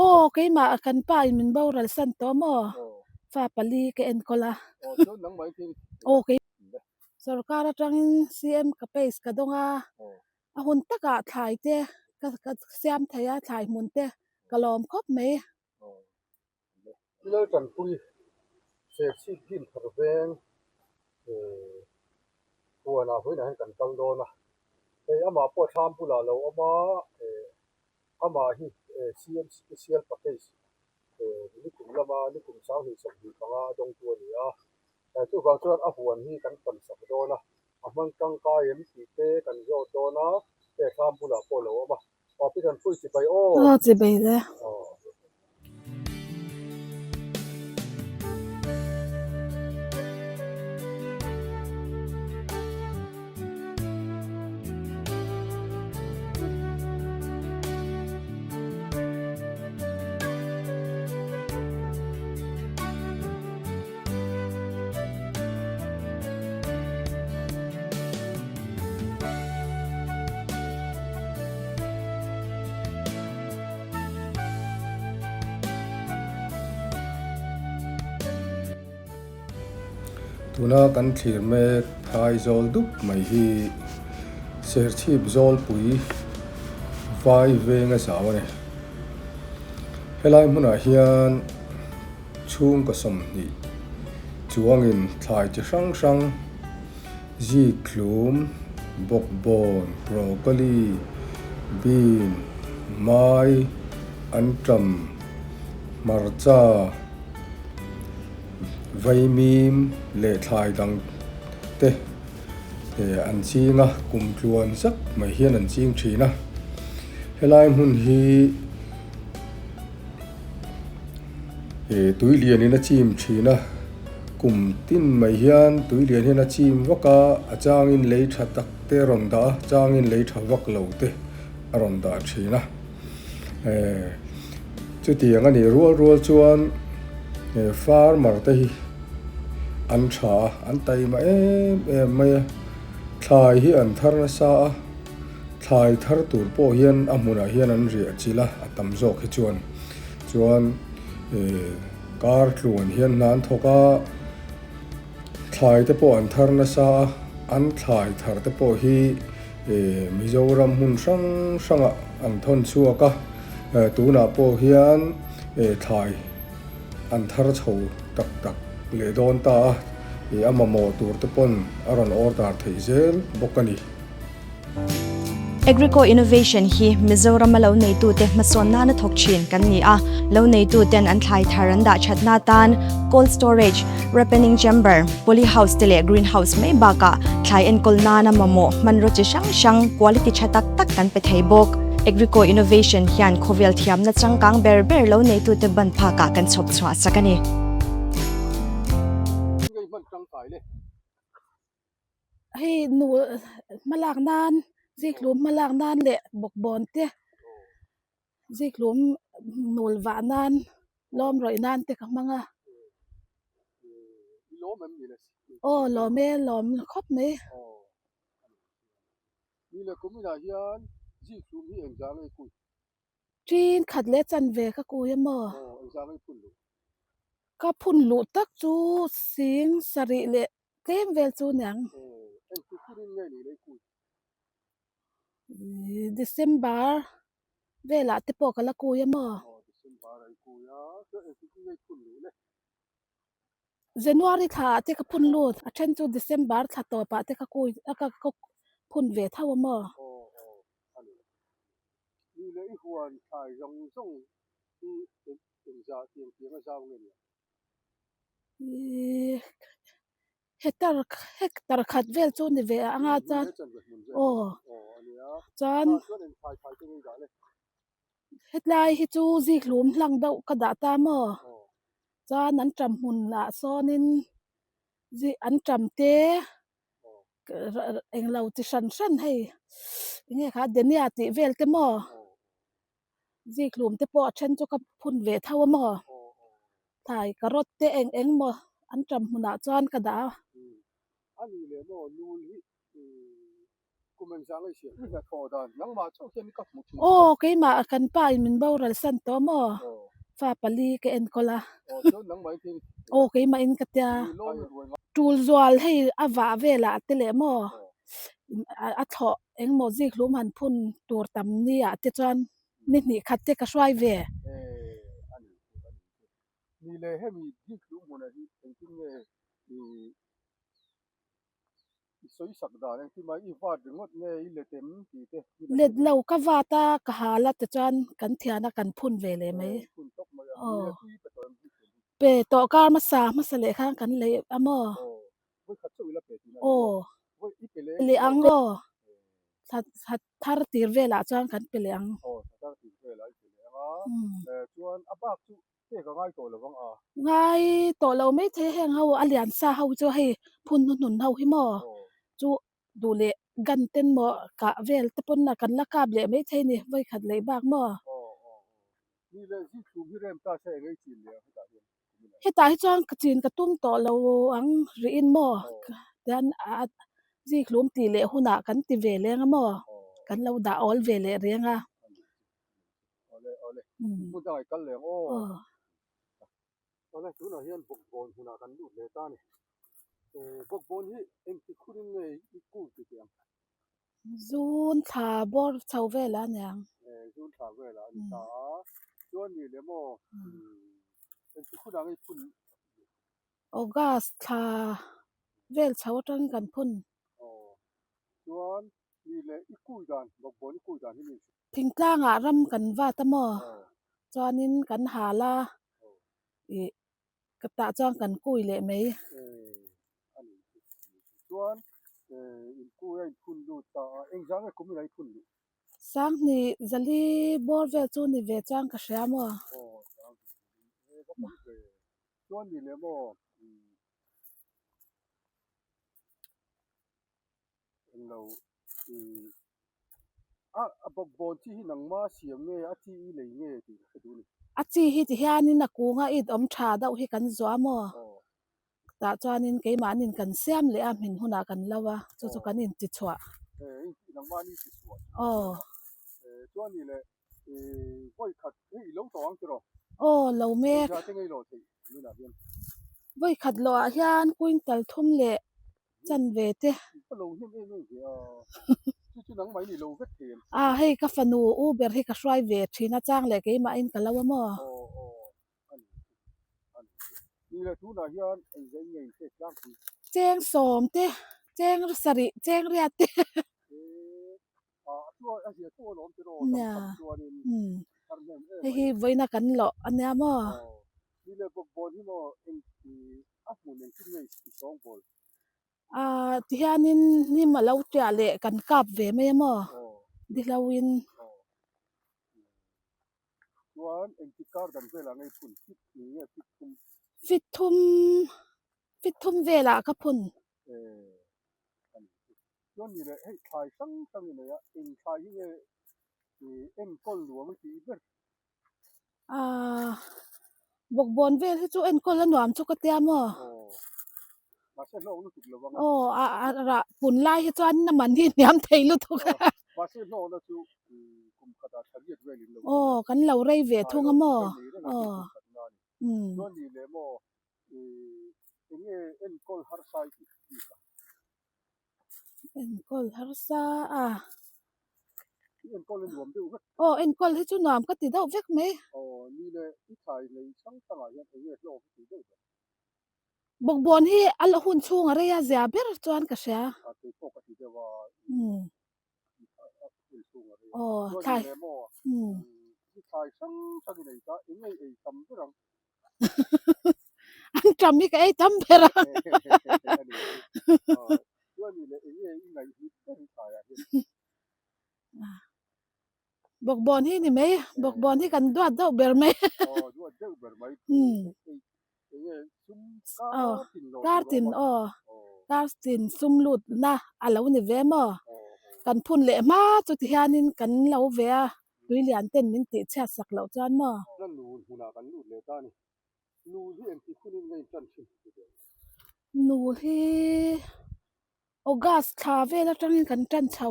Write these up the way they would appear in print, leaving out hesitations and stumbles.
Aw keimah kan pa in min boral san tawh maw? Fa pali ka enkawl a. Aw kei sorkar atangin CM ka pace ka dawng a, a hun takah thlai te ka siam thei a, thlai hmun te ka lawm khawp mai. Pi Laltanpui, Serchhip Dinthar veng huanah vawiinah hian kan kal dawn a, hei amah pawh thlam bulah a lo awm a, amah hi CM Special Package nikum lama nikum 2025 a dawngtu a ni a, chuvang chuan a huan hi kan pansak dawn a, a hmang tangkai em tih te kan zawt dawn a, hei thlam bulah pawh a lo awm a. Aw pi kan pui chibai aw. Aw chibai le. Aw. Tuna kan thlir mek phai zawl dup mai hi Serchhip Zawlpui vai venga zau a ni. Helai hmunah hian chhungkaw 20 chuangin thlai chi hrang hrang Zikhlum, bawkbawn, broccoli, bean, mai, anṭam, hmarcha, vaimim leh thlai dang te an ching a, kum tluan zak mai hian an ching thin a. Helai hmun hi Tui lianin a chim thin a, kum tin mai hian tui lian hian a chim vak a, a changin lei tha tak te a rawn dah a, changin lei tha vak lo te a rawn dah thin a. Chutiang a nih rual rual chuan farmer te hi an tha a, an taima em em mai a, thlai hi an thar nasa a. Thlai thar tur pawh hian a hmunah hian an riah chilh a, a tam zawk hi chuan. Chuan kar tluan hian hna an thawk a, thlai te pawh an thar nasa a, an thlai thar te pawh hi Mizoram hmun hrang hrangah an thawn chhuak a, tunah pawh hian thlai an thar chho tak tak leh dawn ta a, a mamawh tur te pawn a rawn order theih zel bawk a ni. Agrico Innovation hi Mizorama lo neitute hmasawn nana thawk thin kan ni a, lo neituten an thlai thar an dah thatna tan cold storage, ripening chamber, poly house te leh green house mai bakah thlai enkawl nana mamawh hmanraw chi hrang hrang quality tha tak tak kan pe thei bawk. Agrico Innovation hian khawvel thiamna changkang ber ber lo neitute ban phakah kan chhawp chhuah sak a ni. Hei nu hmalak nan zikhlum hmalak nan leh bawkbawn te zikhlum nul vah nan lawm rawih nan te ka hmang a aw lawm e lawm khawp mai. Ṭin khat leh chanve ka kui a maw? Ka phun luh tak chu sing sarih leh tlem vel chu niang. December velah te pawh ka la kui a maw? January thla ah te ka phun lut a then chu December thla tawp ah te ka kui a ka phun ve tho a maw? Ni leh i huan thlai zawng zawng hi engzah tiang tiang a zau nge nia? Ih hectare hectare khat vel chu ni ve ang a chuan aw chuan hetlai hi chu zikhlum hlang deuh ka dah ta maw chuan an ṭam hmun lah sawnin an ṭam te. Englo chi hran hran hei enge kha denia tih vel te maw zikhlum te pawh a then chu ka phun ve tho a maw thlai carrot te eng eng maw an ṭam hmunah chuan ka dah a. Aw keimah kan pa in min boral san tawh maw? Fa pali ka enkawl a. Aw keimah in ka tia. Tul zual hei a vah velah te leh maw a thlawh engmaw zik hlum han phun tur tam ni ah te chuan ni hnih khat te ka hruai ve. Let lo ka vat a, ka hal a tichuan kan thian a kan phun ve leh mai. Aw. Pe tawh kar hmasa hmasa leh khan kan lei a maw? Aw. Leh ang aw. Thla thar tir velah chuan kan pe leh ang. Pek a ngai tawh lo vang a. Ngai tawh lo maithei heng ho a lian sa ho chu hei phun hnuhnun ho hi maw chu duh leh gun ten maw kah vel te pawn a kan la kap leh maithei ni vawikhat leh bak maw. Hetah hi chuan ka chin ka tum tawh lo ang rih in maw tian a zikhlum tih leh hunah kan ti ve leng a maw kan lo dah awl ve leh reng a. Awle awle hmun dangah i kal leh ang aw. Awle tunah hian bawkbawn hmunah kan lut leh ta a ni. Bawkbawn hi engtik hunin nge i kul ti teh ang? Zun thla bawr chho velah a ni ang. Zun thla velah a ni ta a. Chuan ni leh maw engtik hunah nge i phun? August thla vel chho atangin kan phun. Aw chuan Ni leh i kui dan, bawkbawn i kui dan hi mi hrilh. Thingtlangah ram kan vat a maw? Chuanin kan hal a, ih ka tah chuan kan kui leh mai. A ni chu, a ni chu. Chuan in kui a in phun lut ta a, engzah nge kum in a i phun luh? Sanghnih zali bawr vel chu ni ve chuan ka hria maw? Aw, sanghnih zali, e va tam ve. Chuan ni leh maw? Englo i a a bawkbawn chi hi nangma siam nge a chi i lei nge tih ka hre duh a ni. A chi hi ti hianin a kunga it awm tha deuh hi kan zuah maw? Tah chuanin keimahnin kan siam leh a hmin hunah kan lo a, chu chu kan inti chhuah. Nangmahni ti chhuah. Aw. Chuan ni leh i vawi khat hei i lo tawh ang tiraw? Aw lo mek. Engzah te ngei lo theih tunah hian? Vawi khat loh ah hian quintal thum leh chanve te. Ka lo hnem em em ve a, chu chu nangmah in i lo vek thei em? A hei ka fanu u ber hi ka hruai ve thin a, chang leh keimah in ka lo a maw? Aw aw a ni chu a ni chu. Ni leh tunah hian engzah in nge in pek tlangpui? Cheng sawm te, cheng sarih, cheng riat te. Nia hei hi vawiina kan lawh a nia maw? Aaa tihianin hnim a lo tiah leh kan kap ve mai a maw dihloin. Fit thum fit thum velah ka phun. Chuan ni leh hei thlai hrang hrang i nei a, eng thlai hi nge enkawl nuam i tih ber? Aaa bawkbawn vel hi chu enkawl a nuam chu ka tia maw? Aw mahse hlawk lutuk lo ang a. Aw a a rah pun lai hi chuan a man hi hniam thei lutuk a. Mahse hlawkna chu kum khatah tha riat vel in lo tel a. Aw kan lo rei ve thung a maw? Aw umm. Chuan ni leh maw eng nge enkawl harsa i tih bik a? Enkawl harsa a. I enkawl hi nuam deuh vek. Aw enkawl hi chu nuam ka ti deuh vek mai. Aw ni le i thlai nei hrang hrangah hian eng nge hlawk i tih deuh ber? Bawkbawn hi a la hun chhung a rei a zia ber chuan ka hria. A kei pawh ka ti deuh a. Hun chhung a rei a. Aw thlai. Chuan ni le maw i thlai hrang hrang i nei ta eng nge i ei tam ber ang? An tam hi ka ei tam ber a. Bawkbawn hi ni mai, bawkbawn hi kan duat deuh ber mai. Aw kar tin aw kar tin sum lut na a lo ni ve maw? Kan phun leh hma chu ti hianin kan lo ve a. Tui lian ten min tih chhiat sak loh chuan maw? Na nul hmunah kan lut leh ta a ni. Nul hi engti hunin nge in tan thin tih duh ang? Nul hi. August thla vel atangin kan tan chho.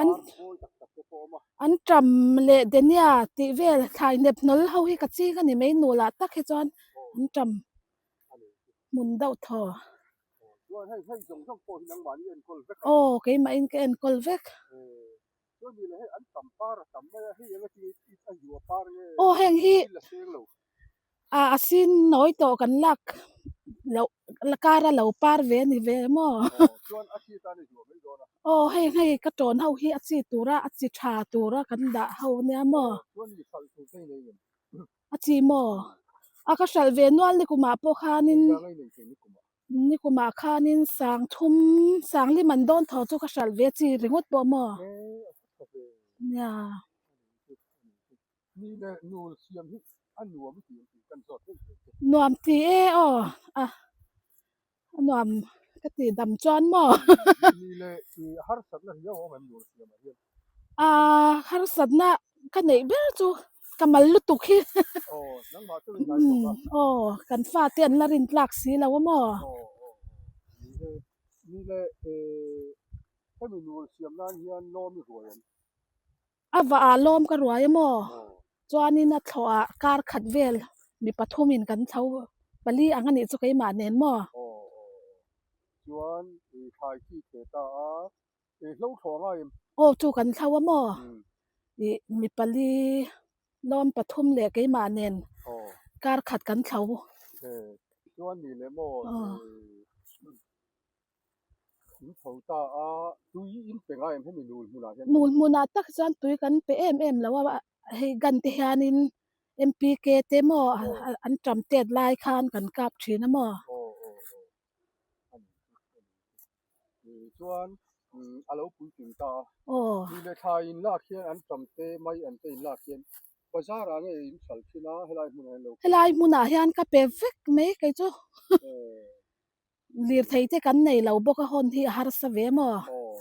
An an ṭam leh Denia tih vel thlai hnep hnawl ho hi ka ching a ni mai nulah tak hi chuan an ṭam hmun deuh thaw. Aw keimahin ka enkawl vek. Aw heng hi a sin nawi tawh kan lak loh kara lo par ve a ni ve maw? Aw heng hei ka tawn ho hi a chi tura a chi tha tura kan dah ho nia maw? A chi maw? A ka hralh ve nual nikumah pawh khanin Nikumah khanin sang thum sang lim an dawn tho chu ka hralh ve chi ringawt pawh maw? Nia. Nuam ti e aw a a nuam ka ti dam chuan maw? Aa harsatna ka neih ber chu ka mal lutuk hi aw kan fate an la rin tlak si lo a maw? A vah ah lawm ka ruai a maw? Chuanin a thlawh ah kar khat vel mi pathumin kan thlo pali ang a nih chu keimah nen maw? Aw chu kan thlo a maw? Ih mi pali lawm pathum leh keimah nen kar khat kan thlo. Nul hmunah tak chuan tui kan pe em em lo a, hei gan te hianin MPK te maw an ṭam tet lai khan kan kap ṭhin a maw. Chuan a lo puitling ta a. Aw. Ni leh thla in lak hian an tam te mai an te in lak hian bazar ah nge in hralh thin a helai hmunah hian lo. Helai hmunah hian ka pe vek mai kei chu. Lirthei te kan nei lo bawk a hawn hi a harsa ve maw? Aw.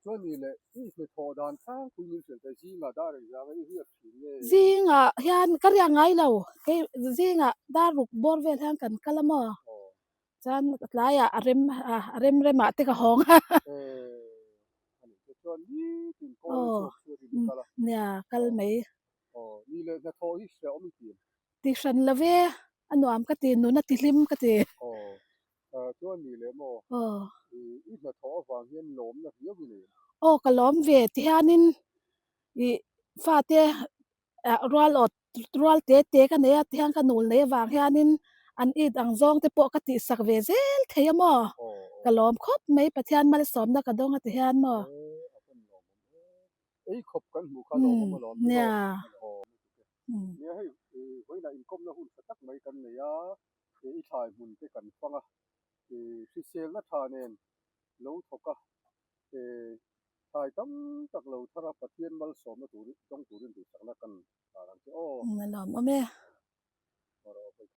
Chuan ni leh i hnathawh dan tlangpui min hrilh teh zingah dar engzah nge i riak thin nge? Zingah hian ka riak ngai lo. Kei zingah dar ruk bawr vel hian kan kal a maw? Aw. Chuan tlaiah a rem a rem remah te ka hawng a. Chuan nitin kawl Aw chhuak chu rin kal a. Nia kal mai. Aw ni leh hnathawh hi hre awm i ti em? Ti hran lo ve a nuam ka ti nun a ti hlim ka ti. Aw chuan ni leh maw? Aw. I hnathawh avang hian lawmna riau i nei em? Aw ka lawm ve ti hianin i fate Rual awt rual te te ka nei a tihian ka nul nei avang hianin an it ang zawng te pawh ka tihsak ve zel thei a maw? Ka lawm khawp mai Pathian malsawmna ka dawng a ti hian maw? Nia. Thlai tam tak lo thar a Pathian malsawmna turin dawng turin duhsakna kan hlan ang che aw. A lawmawm e.